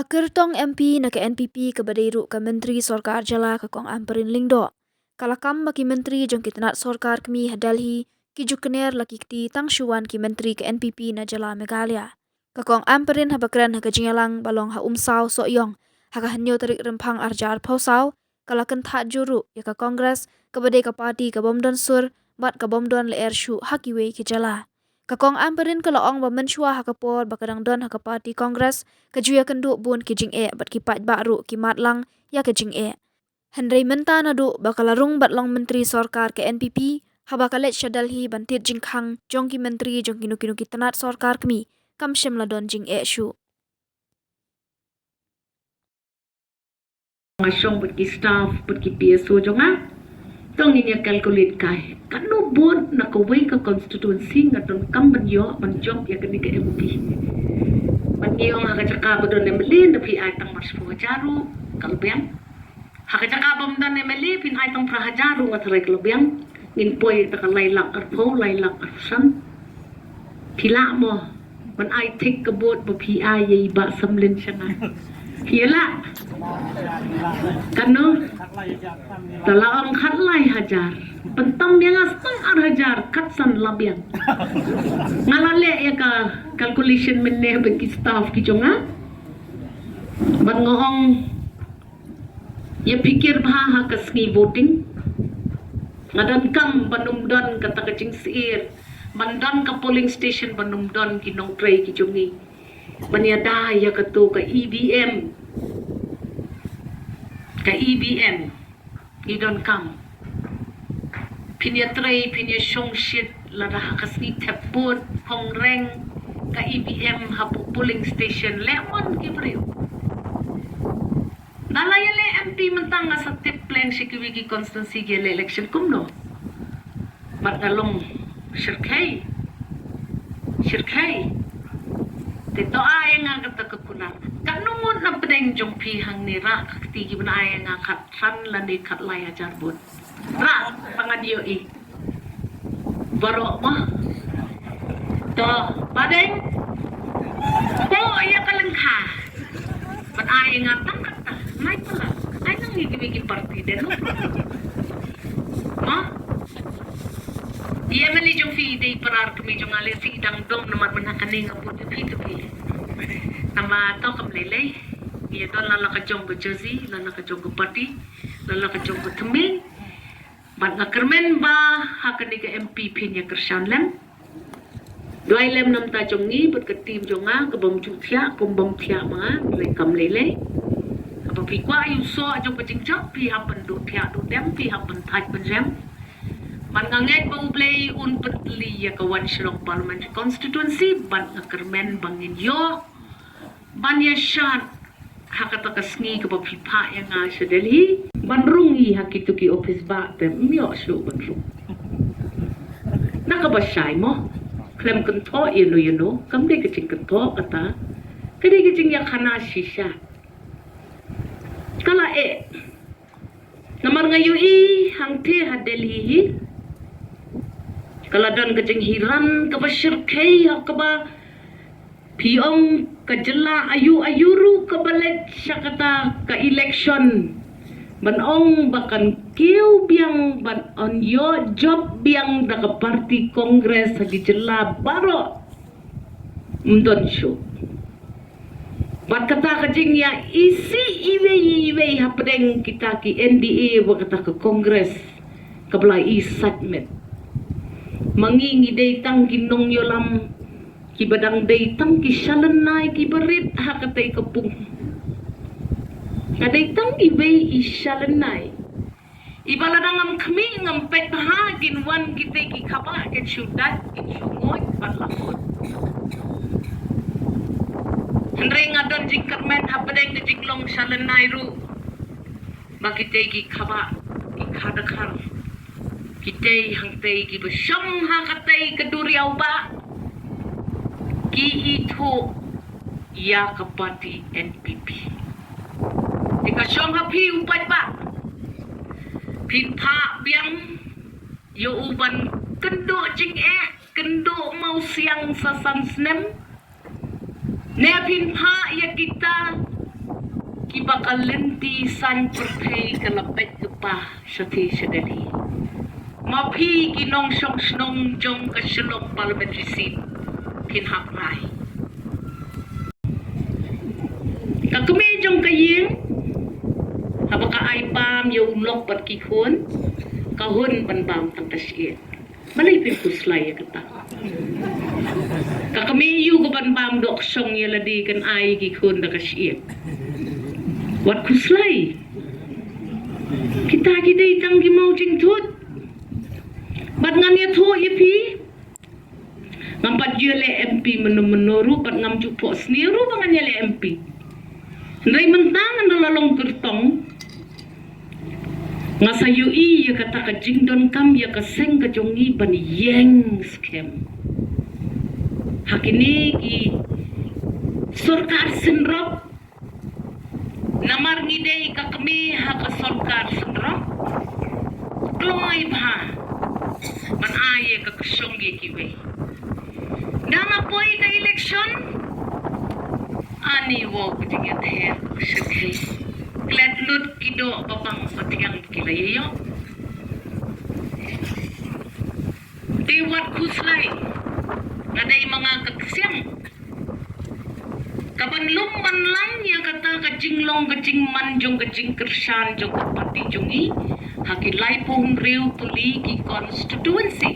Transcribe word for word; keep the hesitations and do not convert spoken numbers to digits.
Kyrtong M P na ka N P P kaba dei ruh ka Myntri Sorkar Jylla ka Kong Ampareen Lyngdoh ka la kam ba ki Myntri jong ki tnat sorkar kmie ha Delhi ki ju kner la ki kti tang shu wan ki Myntri ka N P P na Jylla Meghalaya. Ka Kong Ampareen haba kren ha ka jingïalang ba long ha Umsaw Sohiong ha ka hynñiew tarik Rymphang arhajar arphew saw, ka la kynthah jur ruh ïa ka Congress kaba dei ka party ka bym don sur bad ka bym don lyer shuh ha kiwei ki jylla. Ka Kong Ampareen ka la ong ba mynshuwa ha ka por ba ka dang don ha ka party Congress ka ju ïakynduh bun ki jingeh bad ki paidbah ruh ki mad lang ïa ka jingeh. Hynrei mynta naduh ba ka la rung bad long Myntri Sorkar ka N P P, haba ka leit sha Delhi ban tied jingkhang jong ki Myntri jong kino kino ki tnat sorkar kmie, kam shym la don jingeh shuh. Nga shong bad ki staff bad ki P S O jong nga. To ngin ïa calculate kai katno vote na kawei ka constituency nga donkam ban ïoh ban jop ïa kane ka M P. Ban ïoh ha ka jaka ba don M L A da phi ai tang mar shiphew hajar ruh ka la biang. Ha ka jaka bym don M L A phin ai tang phra hajar ruh nga tharai ka la biang. Ngin poi ta ka lai lak arphew, lai lak arphew san. Phi lah mo ban ai thik ka vote ba phi ai ïa i Bah Samlin sha nga? Phi lah? Katno? Ta la ong khatlai hajar. Pyntam ïa nga san ar hajar, khatsan la biang. Nga la leh ïa ka calculation mynne bad ki staff ki jong nga. Bad nga ong, ïa pyrkhat bha ha ka sngi voting. Nga donkam ban ym don kata ka jingsyier ban don ka polling station, ban ym don ki nongtrei ki jong ngi ban ïada ïa kato ka E V M. Ka E V M ngi donkam. Phin ïatrei, phin ïashong shit lada ha ka sngi thep vote, phongreng ka E V M hapoh polling station, leh mon ki briew. Da la ïaleh M P mynta nga sa tip pleng sha kiwei ki constituency ki ïaleh election kumno. Bad nga long shyrkhei. Shyrkhei. Te to ai nga kata ka kular. Katno ngut na pdeng jong phi hangne rah ka kti ki ban ai nga khatsan lane khatlai hajar vote. Rah, ba ngan ïohi. Baroh ma. To, ba dei. Poi ïa ka lyngkha. Ban ai nga tang kata. Nai pala. Ai nang ïa kiwei ki party de, no problem. Ma? Ïa mali jong phi dei parar kmie jong nga lei phi dang dom namar mynta kane nga put ïa phi to phi. Namar to kam lei lei. Ïa don la la ka jong ka jersey, la la ka jong ka party, la la ka jong ka thymmai. Bad nga kyrmen ba ha kane ka M P phin ïa kyrshan lem. Duwai lem namar ta jong ngi bad ka team jong nga ka bym ju thiah, kum bym thiah ma nga, lei kam lei lei. Haba phi kwah ïa u soh jong ka jingjop phi hap ban duh thiah duh dem, phi hap ban thait ban rem. Bad nga ngeit ba U Blei un pyntylli ïa ka Wan Shillong Parliamentary Constituency, bad nga kyrmen ba ngin ïoh ban ïa shad ha kata ka sngi kaba phi phah ïa nga sha Delhi ban rung hi ha kito ki office ba te ym ïoh shuh ban rung. Na kaba shai mo, khlem kynthoh ïano ïano, kam dei ka jingkynthoh kata, ka dei ka jingïakhana shisha. Ka la eh. Namar nga ïohi hangtei ha Delhi hi ka la don ka jinghiran kaba shyrkhei ha kaba phi ong ka jylla aïu aïu ruh kaba leit sha kata ka election ban ong ba kan kiew biang ban ong ïoh jop biang da ka party Congress ha ki jylla baroh. Ym don shuh. Bad kata ka jingïa isih iwei iwei hapdeng kita ki N D A bad kata ka Congress kaba la i sait met. Ma ngi ngi dei tang ki nongïalam kiba dang dei tang ki shalynai kiba rit ha katei ka pung. Nga dei tang iwei i shalynai. Iba lada ngam khmih ngam peit bha kin wan kitei ki khaba kin shu dait kin shu nguid bad la kut. Hynrei nga don jingkyrmen hapdeng ka jinglong shalynai ruh ba kitei ki khaba ki khadkhar kitei hangtei kiba shong ha katei ka duriaw ba ki ithuh ïa ka party N P P. Te ka shong ha phi u paidbah. Phin phah biang ïa u ban kynduh jingeh, kynduh mawsiang sa san snem. Ne phin phah ïa kita Kiba ka lynti saiñ pyrthei ka la peit kpa shatei sha Delhi. Ma phi ki nongshong shnong jong ka Shillong Parliamentary Seat phin hap rai. Ka kmie jong ka ïing, haba ka ai bam ïa u lok bad ki khun, ka hun ban bam tang ka shyieng. Balei phi khuslai ïa kata? Ka kmie ïoh ka ban bam doh shong ïa lade, kan ai ki khun da ka shyieng. Wat khuslai. Kita ki dei tang ki maw jingthut. Bad ngan ïathuh ïa phi. Ngam pat ju leh M P mynno mynno ruh, bad ngam ju phohsniew ruh ba ngan ïaleh M P. Hynrei mynta ngan da la long kyrtong, nga sa ïohi ïa kata ka jingdonkam ïa ka seng ka jong ngi ban ïeng skhem. Ha kine ki sorkar synrop, namar ngi dei ka kmie ha ka sorkar synrop, kloi bha ban ai ïa ka kshong ïa kiwei. Dang ap poi ka election, ani wow ka jingïather sha khei. Klet lut ki doh ba bang ba thiang ki la ïoh. Te wat khuslai, nga dei ma nga ka ksiang kaban lum ban lang ïa kata ka jinglong ka jingman jong ka jingkyrshan jong ka party jong ngi ha ki laiphew hynriew tylli ki constituency.